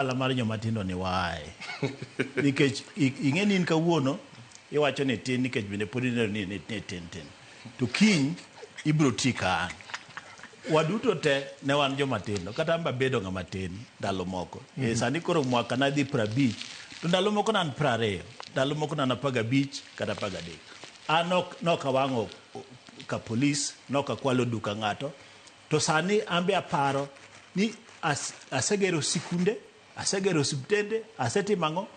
Ohala mar joma tindo ni wae. Nikech ing'e ni in kawuono iwacho ni tin nikech bende pod ineno ni ni ni tin tin. To kiny ibiro ti ka an. Waduto te ne wan joma tindo. Kata an be abedo ng'ama tin ndalo moko. Mm -hmm. E, sani koro mwaka nadhi 50 to ndalo moko ne an 20, ndalo moko ne an 15 kata 13. An nok nok awang'o ka polis, nok akwalo duka ng'ato. To sani an be aparo ni as, asegero sikunde, asegero osiptende, asetimo ang'o.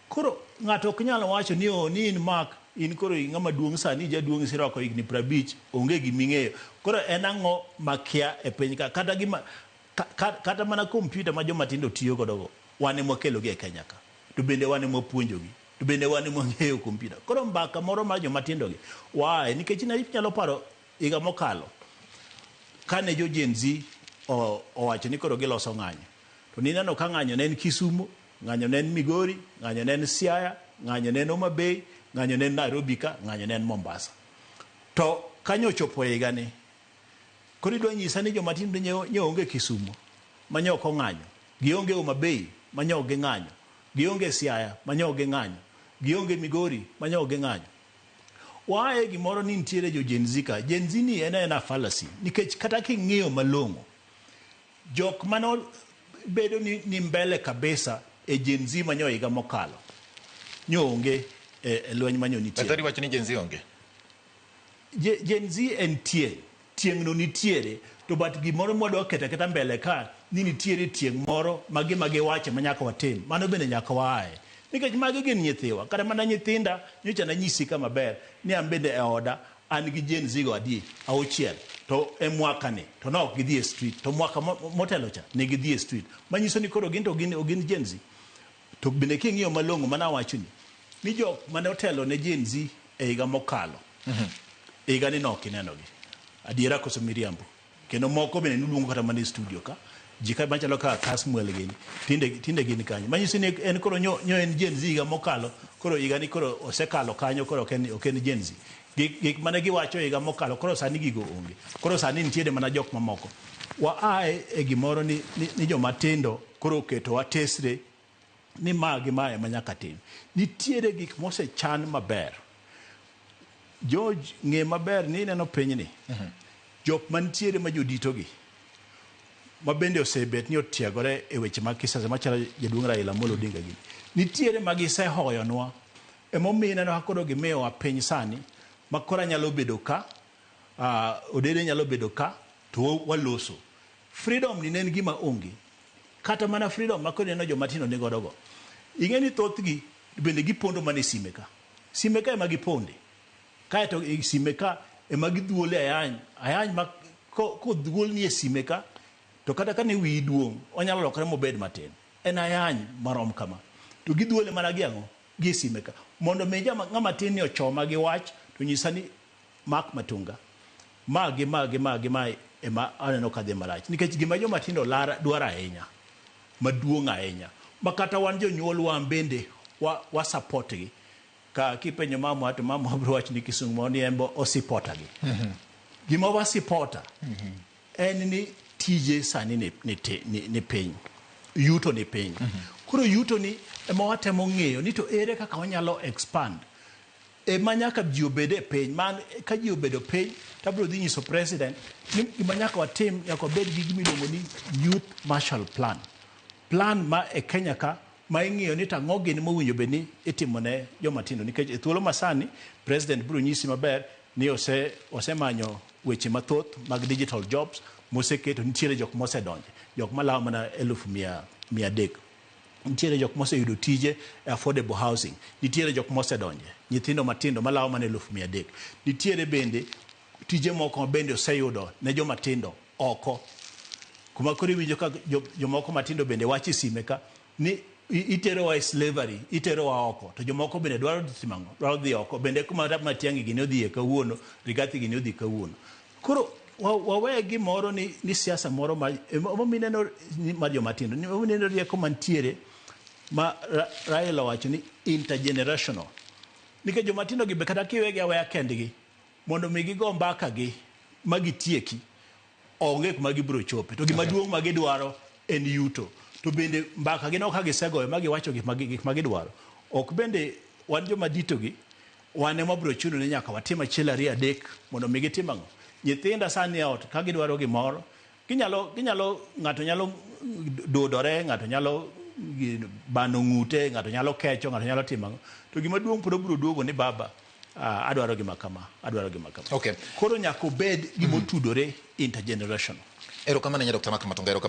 Koro ng'ato ok nyal wacho ni oh, ni in Mark, in koro ing'ama duong' sani, ijaduong' iserwako higni 50, onge giming'eyo. Koro en ang'o makia e piny ka? Kata gima, ka, ka, kata mana kompyuta ma joma tindo tiyo godo go, wan ema wakelogi e Kenya ka. To bende wan ema wapuonjogi. To bende wan ema wang'eyo kompyuta. Koro mbaka moro mar joma tindo gi, wae, nikech inyalo paro higa mokalo, kane jo Gen Z owacho ni koro giloso ng'anyo, to nineno ka ng'anyo ne en Kisumu, ng'anyo ne en Migori, ng'anyo ne en Siaya, ng'anyo ne en Homa Bay, ng'anyo ne en Nairobi ka, ng'anyo ne en Mombasa. To kanyo ochopo higani, koro idwa nyisa ni joma tindo nyo onge Kisumu ma nyo ok ong'anyo, gionge Homa Bay ma nyo ok ging'anyo, gionge Siaya ma nyo ok ging'anyo, gionge Migori ma nyo ok ging'anyo. Waaye gimoro ni nitiere jo Gen Z ka. Gen Z ni en aena fallacy. Nikech kata king'iyo malong'o, jok mane bedo ni, ni mbele kabisa e Gen Z manyo higa mokalo, nyo onge e lweny manyo nitie. Daktari wacho ni Gen Z onge. Gen Z en tieng'. Tieng'no nitiere, to but gimoro mwadwa keto aketa mbele ka, ni nitiere tieng' moro ma gima giwacho ema nyaka watim. Mano bende nyaka waaye. Nikech magi gin nyithiwa. Kata mana nyithinda, nyocha nanyisi ka maber, ni an bende e oda, an gi Gen Z go adi? Auchiel. To e mwaka ni, to ne ok gidhi e street. To mwaka motelo cha, ne gidhi e street. Manyiso ni koro gin to gin, gin Gen Z. To bende king'iyo malong'o, mana awachoni, ni jok mane otelo ne Gen Z e higa mokalo, higa ni nok inenogi. Adiera koso miriambo? Kendo moko bende nuluongo kata mana e studio ka. Ji ka machalo kaka Kasmuel gini, tinde, tinde gin kanyo. Manyiso ni en koro nyo, nyo en Gen Z higa mokalo, koro higa ni koro osekalo kanyo, koro ok en, ok en Gen Z. Gik, gik mane giwacho higa mokalo, koro sani gigo onge. Koro sani nitiere mana jok mamoko. Wa ae e gimoro ni, ni, ni joma tindo koro oketowa tesre ni ma gi ma ema nyaka tim. Nitiere gik mosechan maber. George, ng'e maber ni ineno pinyni, jok mantiere ma joditogi, ma bende osebet ni otiegore e weche mag kisiasa machalo jaduong' Raila Amolo Odinga gini, nitiere ma gisehoyonwa. Emomiyo ineno ka koro gimiyowa piny sani, ma koro anyalo bedo ka, Odede nyalo bedo ka, to waloso. Freedom ni ne en gima onge. Kata mana freedom ma koro ineno joma tindo ni godo go. Ing'e ni thothgi bende gipondo mana e sime ka. Sime ka ema giponde. Kaeto e sime ka ema gidhuole ayany. Ayany ma kodhuolni e sime ka, to kata ka ne wiyi duong', onyalo lokore mobed matin. En ayany marom kama. To gidhuole mana gi ang'o? Gi e sime ka. Mondo mi jama ng'ama tin ni ochoma gi wach, to nyisa ni Mark Matunga, ma gi ma gi ma gi ma ema aneno ka dhi marach. Nikech gima joma tindo lar dwaro ahinya, maduong' ahinya, ma kata wan jonyuol wan bende wa, wa support gi. Ka kipenjo mamwa to mamwa biro wacho ni kisungu moro ni en bo osipota gi. Gima wasipota en ni tije sani ni, ni, ni, ni piny. Yuto ni piny. Koro yuto ni ema watemo ng'eyo ni to ere kaka wanyalo expand Ema nyaka ji obed e piny. Man ka ji obedo piny, to abiro dhi nyiso president ni gima nyaka watim, nyaka wabed gi gima iluongo ni Youth Marshall Plan. Plan ma e Kenya ka ma ing'iyo ni to ang'o gini mowinjo bed ni itimo ne joma tindo. Nikech e thuolo masani, president biro nyisi maber ni ose, osemanyo weche mathoth mag digital jobs moseketo, nitiere jok mosedonje, jok malawo mana elufu 300. Nitiere jok moseyudo tije e affordable housing. Nitiere jok mosedonje, nyithindo matindo malawo mana 300,000. Nitiere bende tije moko ma bende oseyudo ne joma tindo oko. Kuma koro iwinjo ka jomoko matindo bende wacho e sime ka ni iterowa e slavery, iterowa oko. To jomoko bende dwaro timo ang'o? Dwaro dhi oko. Bende kuma Matiang'i gini odhiye kawuono, Rigathi gini odhi kawuono. Koro wawe gimoro ni, ni siasa moro ma emomiyo ineno ni mar joma tindo, emomiyo ineno rieko mantiere ma Raila owacho ni intergenerational. Nikech joma tindo gi be kata kiwegi aweya kendgi mondo mi gigo mbaka gi ma gitieki, onge kuma gibiro chope. To gima duong' ma gidwaro en yuto. To bende mbaka gino ka gisegoyo ma giwacho gik ma gik ma gidwaro. Ok bende wan joma ditogi wan ema biro chuno ni nyaka watim achiel ariyo adek mondo mi gitim ang'o. Nyithinda sani e ot ka gidwaro gimoro ginyalo ginyalo ng'ato nyalo dudore, ng'ato nyalo bano ng'ute, ng'ato nyalo kecho, ng'ato nyalo timo ang'o. To gima duong' pod obiro duogo ni baba uh, adwaro gima kama, adwaro gima kama. Okay. Koro nyaka obed gima otudore intergenerational. Erokamano ahinya Dr. Mark Matonga. Erokamano.